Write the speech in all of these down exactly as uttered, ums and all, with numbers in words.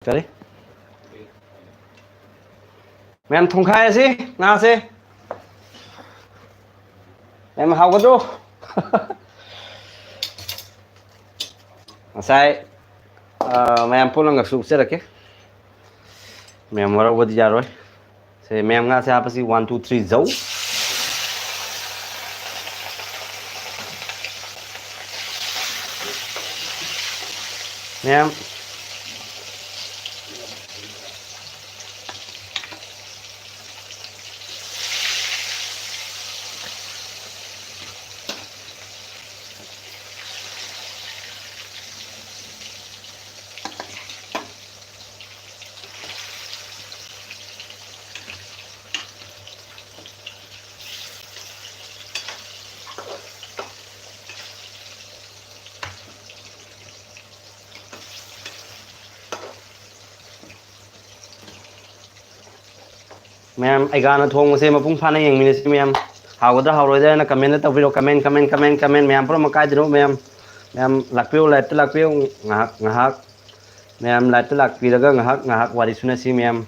ꯀꯔꯤ? ꯃꯌꯥꯝ ꯊꯣꯡꯈꯥꯏꯔꯁꯤ ꯉꯥꯁꯦ꯫ ꯃꯌꯥꯝ ꯍꯥꯎꯒꯗ꯭ꯔꯣ? ꯉꯁꯥꯏ, ꯑ, ꯃꯌꯥꯝ ꯄꯣꯠꯂꯝꯒꯁꯨ ꯎꯠꯆꯔꯛꯀꯦ꯫ ꯃꯌꯥꯝ ꯋꯥꯔꯧꯕꯗꯤ ꯌꯥꯔꯣꯏ꯫ ꯁꯦ, ꯃꯌꯥꯝ ꯉꯥꯁꯦ ꯍꯥꯞꯄꯁꯤ, one, two, three, ꯖꯧ꯫ ꯃꯌꯥꯝ꯫ ꯃꯌꯥꯝ, ꯑꯩꯒꯥꯅ ꯊꯣꯡꯕꯁꯦ ꯃꯄꯨꯡ ꯐꯥꯅ ꯌꯦꯡꯃꯤꯟꯅꯁꯤ ꯃꯌꯥꯝ꯫ ꯍꯥꯎꯒꯗ꯭ꯔꯥ ꯍꯥꯎꯔꯣꯏꯗ꯭ꯔꯥ ꯍꯥꯏꯅ comment ꯇꯧꯕꯤꯔꯣ꯫ Comment, comment, comment, comment꯫ ꯃꯌꯥꯝ ꯄꯨꯝꯅꯃꯛ ꯀꯥꯏꯗꯅꯣ ꯃꯌꯥꯝ꯫ ꯃꯌꯥꯝ ꯂꯥꯛꯄꯤꯌꯨ, live ꯇ ꯂꯥꯛꯄꯤꯌꯨ꯫ ꯉꯥꯏꯍꯥꯛ, ꯉꯥꯏꯍꯥꯛ꯫ ꯃꯌꯥꯝ live ꯇ ꯂꯥꯛꯄꯤꯔꯒ ꯉꯥꯏꯍꯥꯛ, ꯉꯥꯏꯍꯥꯛ ꯋꯥꯔꯤ ꯁꯨꯅꯁꯤ ꯃꯌꯥꯝ꯫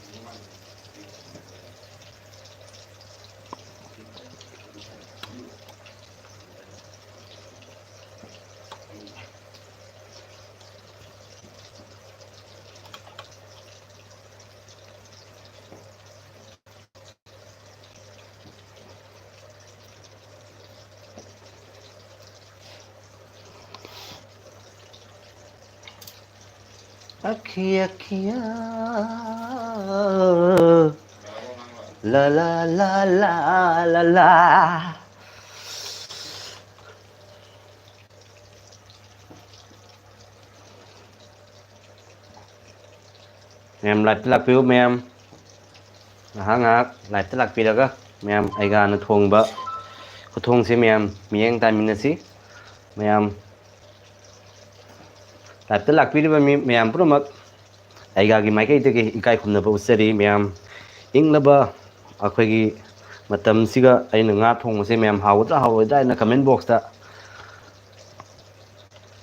ꯑꯈꯤ ꯑꯈꯤꯌꯥ, ꯂꯥ ꯂꯥ ꯂꯥ ꯂꯥ ꯂꯥ ꯂꯥ꯫ ꯃꯌꯥꯝ live ꯇ ꯂꯥꯛꯄꯤꯌꯨ ꯃꯌꯥꯝ꯫ ꯉꯥꯏꯍꯥꯛ ꯉꯥꯏꯍꯥꯛ live ꯇ ꯂꯥꯛꯄꯤꯔꯒ ꯃꯌꯥꯝ ꯑꯩꯒꯥꯅ ꯊꯣꯡꯕ ꯈꯨꯊꯣꯡꯁꯦ ꯃꯌꯥꯝ ꯃꯤꯠꯌꯦꯡ ꯇꯥꯃꯤꯟꯅꯁꯤ꯫ ꯃꯌꯥꯝ live ꯇ ꯂꯥꯛꯄꯤꯔꯤꯕ ꯃꯤ ꯃꯌꯥꯝ ꯄꯨꯝꯅꯃꯛ ꯑꯩꯒꯥꯒꯤ ꯃꯥꯏꯀꯩꯗꯒꯤ ꯏꯀꯥꯏ ꯈꯨꯝꯅꯕ ꯎꯠꯆꯔꯤ꯫ ꯃꯌꯥꯝ ꯏꯪꯂꯕ ꯑꯩꯈꯣꯏꯒꯤ ꯃꯇꯝꯁꯤꯒ ꯑꯩꯅ ꯉꯥ ꯊꯣꯡꯕꯁꯦ ꯃꯌꯥꯝ ꯍꯥꯎꯒꯗ꯭ꯔꯥ ꯍꯥꯎꯔꯣꯏꯗ꯭ꯔꯥ ꯍꯥꯏꯅ comment box ꯇ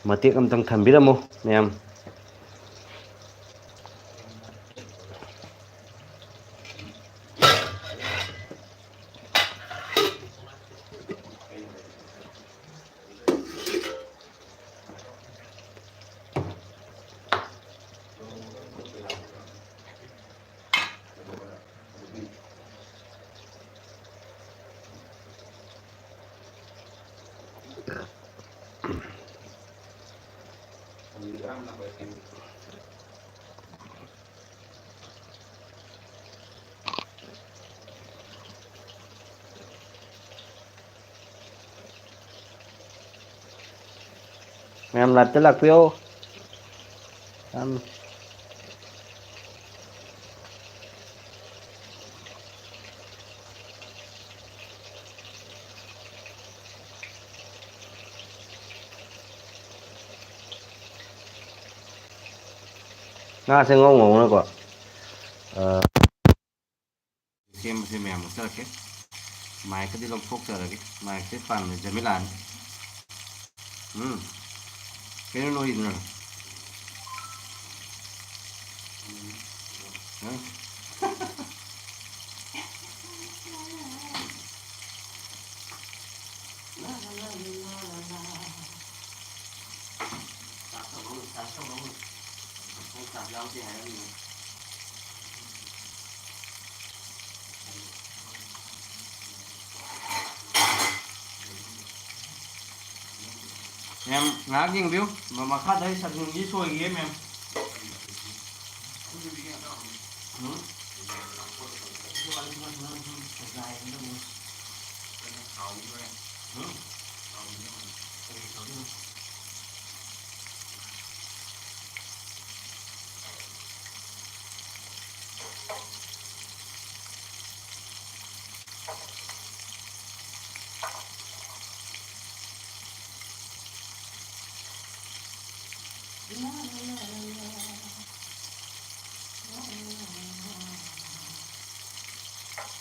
ꯃꯇꯦꯛ ꯑꯃꯇꯪ ꯊꯝꯕꯤꯔꯝꯃꯨ ꯃꯌꯥꯝ꯫ ꯃꯌꯥꯝ live ꯇ ꯂꯥꯛꯄꯤꯌꯣ꯫ ꯌꯥꯝ ꯉꯥꯁꯦ ꯉꯧ ꯉꯧꯅꯀꯣ꯫ ꯑ, ꯁꯦꯝꯕꯁꯦ ꯃꯌꯥꯝ ꯎꯠꯆꯔꯛꯀꯦ꯫ Mic ꯀꯗꯤ ꯂꯧꯊꯣꯛꯆꯔꯒꯦ꯫ Mic ꯁꯦ ꯄꯥꯟꯕ ꯖꯃꯤꯂꯥꯅꯤ꯫ ꯎꯝ꯫ ꯀꯩꯅꯣ ꯅꯣꯛꯏꯗꯨꯅ? ꯍꯥ? ꯃꯦꯝ, ꯉꯥꯏꯍꯥꯛ ꯌꯦꯡꯕꯤꯌꯨ꯫ ꯃ-, ꯃꯈꯥꯗ ꯑꯩ ꯁꯒꯨꯟꯒꯤ ꯁꯣꯏꯈꯤꯌꯦ, ꯃꯦꯝ꯫ ꯎꯝ?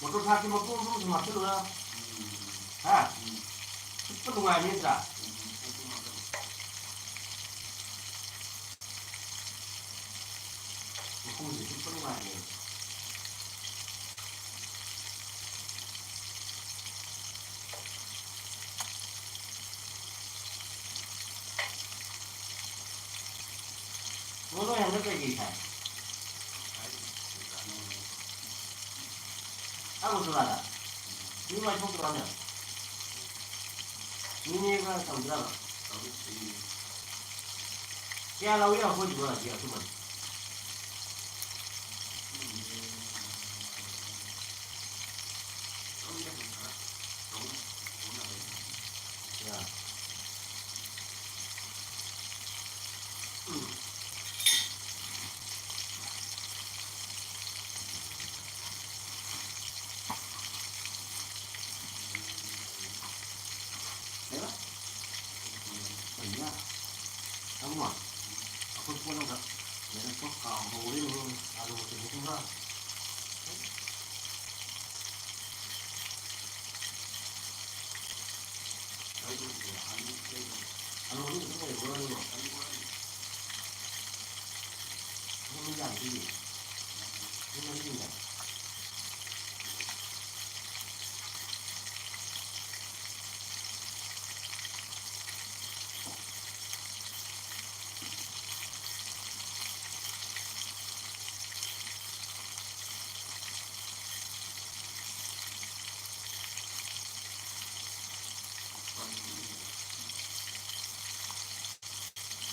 ꯃꯣꯇꯣꯔ ꯁꯥꯏꯀꯜ ꯃꯈꯣꯡ ꯑꯍꯨꯝ ꯁꯨꯝ ꯍꯥꯞꯆꯤꯜꯂꯨꯔ? ꯍꯥ? ꯆꯨꯞꯄ ꯅꯨꯡꯉꯥꯏꯅꯤ ꯅꯠꯇ꯭ꯔꯥ? ꯃꯈꯣꯡꯁꯦ ꯆꯨꯞꯄ ꯅꯨꯡꯉꯥꯏꯅꯦ꯫ ꯅꯣꯏ ꯍꯟꯗꯛ ꯀꯩꯀꯩ ꯊꯥꯏ? ꯑꯥ, ꯃꯨꯁꯨꯔꯥꯗ? ꯃꯤ ꯃꯥꯏ ꯊꯣꯛꯇ꯭ꯔꯣ ꯍꯟꯗꯛ? ꯃꯤ ꯅꯦꯛꯄ ꯇꯧꯗ꯭ꯔꯕ? ꯀꯌꯥ ꯂꯧꯏ ꯑꯩꯈꯣꯏꯗꯨꯒ ꯍꯧꯖꯤꯛ ꯑꯆꯨꯝꯕꯗ? ꯀꯌꯥ? ꯀꯩꯕ? ꯀꯩꯅꯣ? ꯇꯥꯃꯣ, ꯑꯩꯈꯣꯏ ꯄꯣꯠ ꯑꯃꯈꯛ ꯂꯩꯔꯛꯄ ꯀꯥꯎꯍꯧꯔꯦꯅꯦ꯫ ꯑꯂꯨ ꯃꯆꯨ ꯃꯆꯨ ꯈꯔ꯫ ꯑꯂꯨ ꯑꯅꯤ ꯈꯛꯇꯪ ꯂꯩꯕ꯭ꯔꯣ ꯅꯪꯕꯣ? ꯑꯗꯨ ꯃꯤ ꯌꯥꯝꯗꯤꯌꯦ꯫ ꯃꯤ ꯃꯔꯤꯅꯤꯅꯦ꯫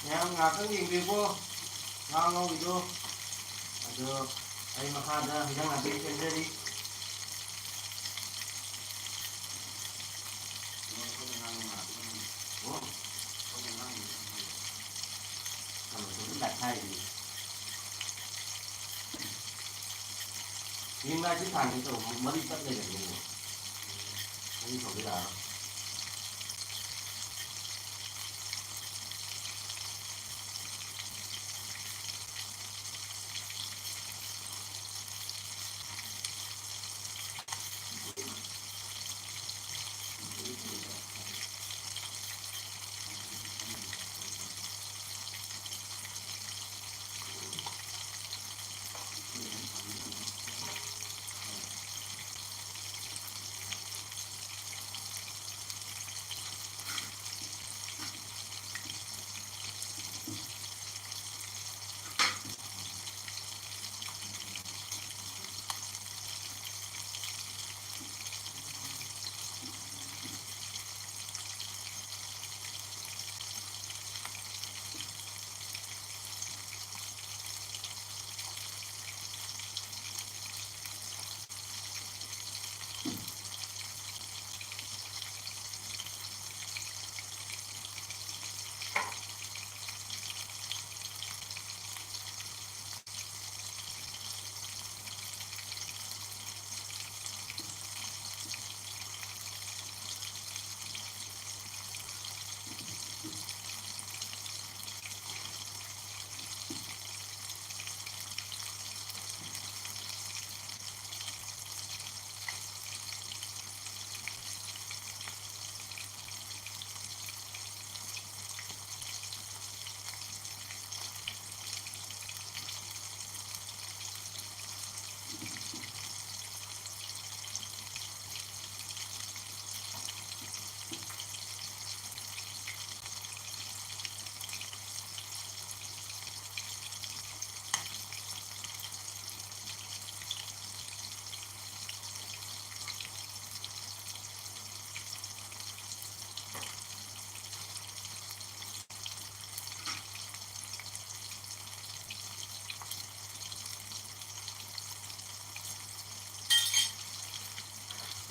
ꯃꯌꯥꯝ ꯉꯥꯏꯍꯥꯛꯇꯪ ꯌꯦꯡꯕꯤꯌꯨꯀꯣ, ꯉꯥ ꯉꯧꯔꯤꯗꯣ꯫ ꯑꯗꯣ ꯑꯩ ꯃꯈꯥꯗ ꯍꯤꯟꯖꯥꯡ ꯅꯥꯄꯤ ꯁꯦꯝꯖꯔꯤ꯫ ꯀꯩꯅꯣ ꯇꯧꯕ ꯂꯥꯏꯐꯥꯏꯗꯨꯅꯤ꯫ ꯌꯦꯡꯉꯛꯑꯗꯤ ꯊꯥꯡꯒꯦ ꯇꯧꯕ, ꯃꯔꯤ ꯇꯠ ꯂꯩꯔꯝꯃꯦ꯫ ꯃꯔꯤ ꯐꯥꯎꯕ ꯌꯥꯔꯣꯏ꯫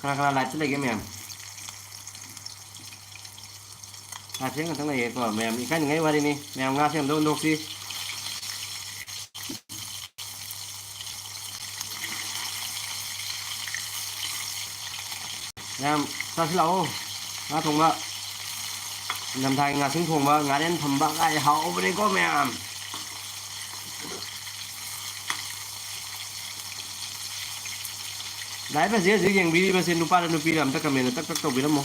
ꯀꯅꯥ ꯀꯅꯥ ꯂꯥꯏꯞꯇ ꯂꯩꯒꯦ ꯃꯌꯥꯝ? ꯂꯥꯏꯞꯁꯦ ꯉꯥꯛꯇꯪ ꯂꯩꯌꯦꯀꯣ ꯃꯌꯥꯝ, ꯏꯀꯥꯏꯅꯤꯡꯉꯥꯏ ꯋꯥꯔꯤꯅꯤ ꯃꯌꯥꯝ, ꯉꯥꯁꯦ ꯑꯝꯇ ꯑꯣꯟꯊꯣꯛꯁꯤ꯫ ꯃꯌꯥꯝ ꯆꯥꯁꯤ ꯂꯥꯛꯑꯣ꯫ ꯉꯥ ꯊꯣꯡꯕ, ꯅꯤꯡꯊꯝꯊꯥꯒꯤ ꯉꯥꯁꯤꯡ ꯊꯣꯡꯕ, ꯉꯥꯔꯦꯟ ꯊꯝꯕ ꯀꯥꯏ ꯍꯥꯎꯕꯅꯤꯀꯣ ꯃꯌꯥꯝ꯫ ꯂꯥꯏꯐ ꯑꯁꯤ ꯍꯧꯖꯤꯛ ꯌꯦꯡꯕꯤꯔꯤꯕꯁꯦ ꯅꯨꯄꯥꯔ ꯅꯨꯄꯤꯔ ꯑꯝꯇ ꯀꯃꯦꯟꯗ ꯇꯛ ꯇꯛ ꯇꯧꯕꯤꯔꯝꯃꯣ꯫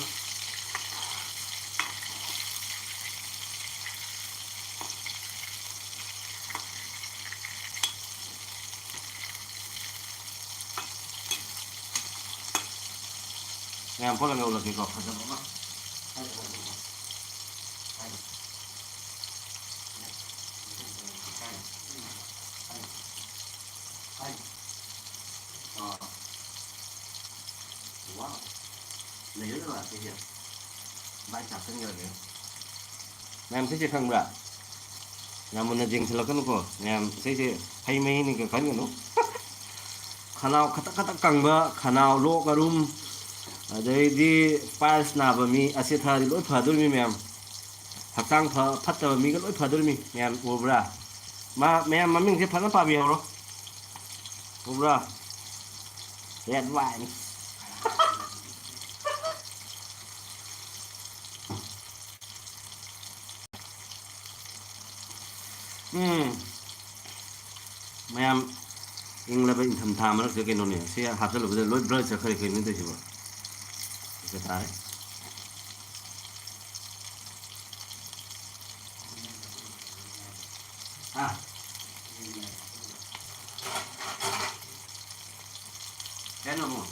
ꯃꯌꯥꯝ ꯄꯨꯟꯅ ꯉꯧꯔꯒꯦꯀꯣ, ꯐꯖꯕ ꯑꯃ꯫ ꯃꯌꯥꯝ ꯁꯤꯁꯦ ꯈꯪꯕ꯭ꯔꯥ? ꯌꯥꯝ ꯃꯨꯟꯅ ꯌꯦꯡꯁꯤꯜꯂꯛꯀꯅꯨꯀꯣ ꯃꯌꯥꯝ, ꯁꯤꯁꯦ ꯍꯩ ꯃꯍꯤꯅꯤ ꯈꯟꯒꯅꯨ꯫ ꯈꯅꯥꯎ ꯈꯇꯛ ꯈꯇꯛ ꯀꯪꯕ, ꯈꯅꯥꯎ ꯂꯣꯛ ꯑꯔꯨꯝ, ꯑꯗꯩꯗꯤ ꯄꯥꯏꯜꯁ ꯅꯥꯕ ꯃꯤ ꯑꯁꯤ ꯊꯛꯑꯗꯤ ꯂꯣꯏ ꯐꯗꯣꯔꯤꯃꯤ ꯃꯌꯥꯝ꯫ ꯍꯛꯆꯥꯡ ꯐ-, ꯐꯠꯇꯕ ꯃꯤꯒ ꯂꯣꯏ ꯐꯗꯣꯔꯤꯃꯤ ꯃꯌꯥꯝ, ꯎꯕ꯭ꯔꯥ? ꯃꯥ, ꯃꯌꯥꯝ ꯃꯃꯤꯡꯁꯦ ꯐꯖꯅ ꯄꯥꯕꯤꯍꯧꯔꯣ꯫ ꯎꯕ꯭ꯔꯥ? Red wine. ꯎꯝ꯫ ꯃꯌꯥꯝ, ꯏꯪꯂꯕ ꯏꯪꯊꯝꯊꯥ ꯃꯔꯛꯁꯤꯗ ꯀꯩꯅꯣꯅꯦ, ꯁꯤ ꯍꯥꯞꯆꯜꯂꯨꯕꯗ ꯂꯣꯏ ꯕ꯭ꯂꯔ ꯆꯠꯈ꯭ꯔꯦ, ꯀꯩꯅꯣ ꯇꯧꯏꯁꯤꯕꯣ? ꯁꯤꯗ ꯇꯥꯔꯦ꯫ ꯍꯥ? ꯀꯩꯅꯣ ꯑꯃꯨꯛ?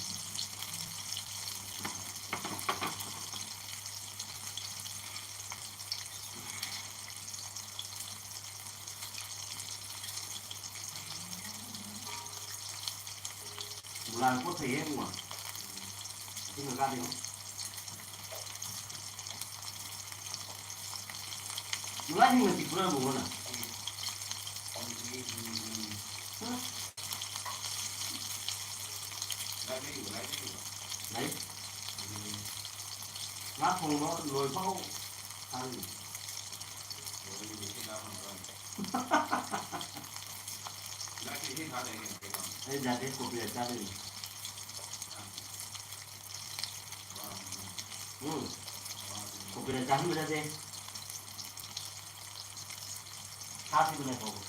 ꯃꯨꯂꯥꯅ ꯄꯣꯠ ꯐꯩꯌꯦ ꯏꯕꯨꯡꯉꯣ꯫ ꯑꯁꯤ ꯉꯥ ꯀꯥꯗꯦꯉꯣ꯫ ꯃꯨꯂꯥ ꯍꯤꯡꯅ ꯆꯤꯛꯄ꯭ꯔꯥ ꯏꯕꯨꯡꯉꯣ ꯅꯪ? ꯍꯥ? ꯂꯩ꯫ ꯉꯥ ꯊꯣꯡꯕ ꯂꯣꯏꯐꯥꯎ ꯆꯥꯔꯤꯅꯤ꯫ ꯑꯩ ꯌꯥꯗꯦ, copyright ꯆꯥꯗꯣꯏꯅꯤ꯫ ꯎꯝ꯫ Copyright ꯆꯥꯍꯟꯕ ꯌꯥꯗꯦ꯫ ꯊꯥꯈꯤꯕꯅꯦ ꯐꯥꯎꯕ꯫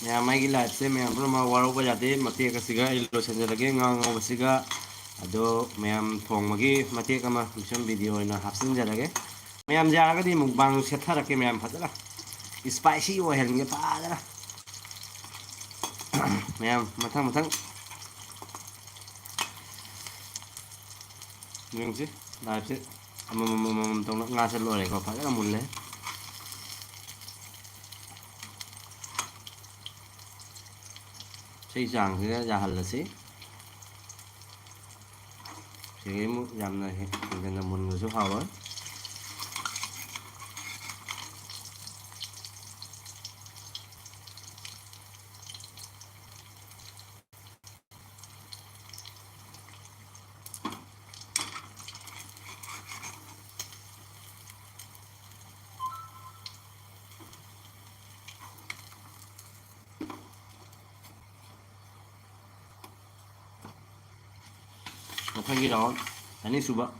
ꯃꯌꯥꯝ ꯑꯩꯒꯤ liveꯁꯦ ꯃꯌꯥꯝ ꯄꯨꯝꯅꯃꯛ ꯋꯥꯔꯧꯕ ꯌꯥꯗꯦ꯫ ꯃꯇꯦꯛ ꯑꯁꯤꯒ ꯑꯩ ꯂꯣꯏꯁꯤꯟꯖꯔꯒꯦ, ꯉꯥ ꯉꯧꯕꯁꯤꯒ꯫ ꯑꯗꯣ ꯃꯌꯥꯝ ꯊꯣꯡꯕꯒꯤ ꯃꯇꯦꯛ ꯑꯃ ꯁꯨꯝ video ꯑꯣꯏꯅ ꯍꯥꯞꯆꯤꯟꯖꯔꯒꯦ꯫ ꯃꯌꯥꯝ ꯌꯥꯔꯒꯗꯤ mukbang ꯁꯦꯠꯊꯔꯛꯀꯦ ꯃꯌꯥꯝ ꯐꯖꯅ꯫ Spicy ꯑꯣꯏꯍꯟꯒꯦ ꯐꯖꯅ꯫ ꯃꯌꯥꯝ ꯃꯊꯪ ꯃꯊꯪ ꯌꯦꯡꯁꯤ꯫ Liveꯁꯦ ꯑꯃꯃꯝ ꯑꯃꯃꯝ ꯇꯧꯅ ꯉꯥꯁꯦ ꯂꯣꯏꯔꯦꯀꯣ꯫ ꯐꯖꯅ ꯃꯨꯜꯂꯦ꯫ ꯁꯤ ꯆꯥꯡꯁꯤꯗ ꯌꯥꯍꯜꯂꯁꯤ꯫ ꯁꯤꯒꯤ ꯑꯃꯨꯛ ꯌꯥꯝꯅ ꯍꯦ-, ꯍꯦꯟꯖꯟꯅ ꯃꯨꯟꯕꯁꯨ ꯍꯥꯎꯔꯣꯏ꯫ ꯃꯊꯪꯒꯤ round ꯑꯅꯤꯁꯨꯕ꯫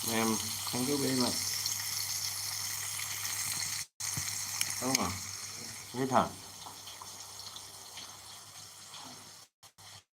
ꯃꯌꯥꯝ, thank you very much. ꯇꯧꯔꯣ꯫ ꯁꯤꯗ ꯊꯥ꯫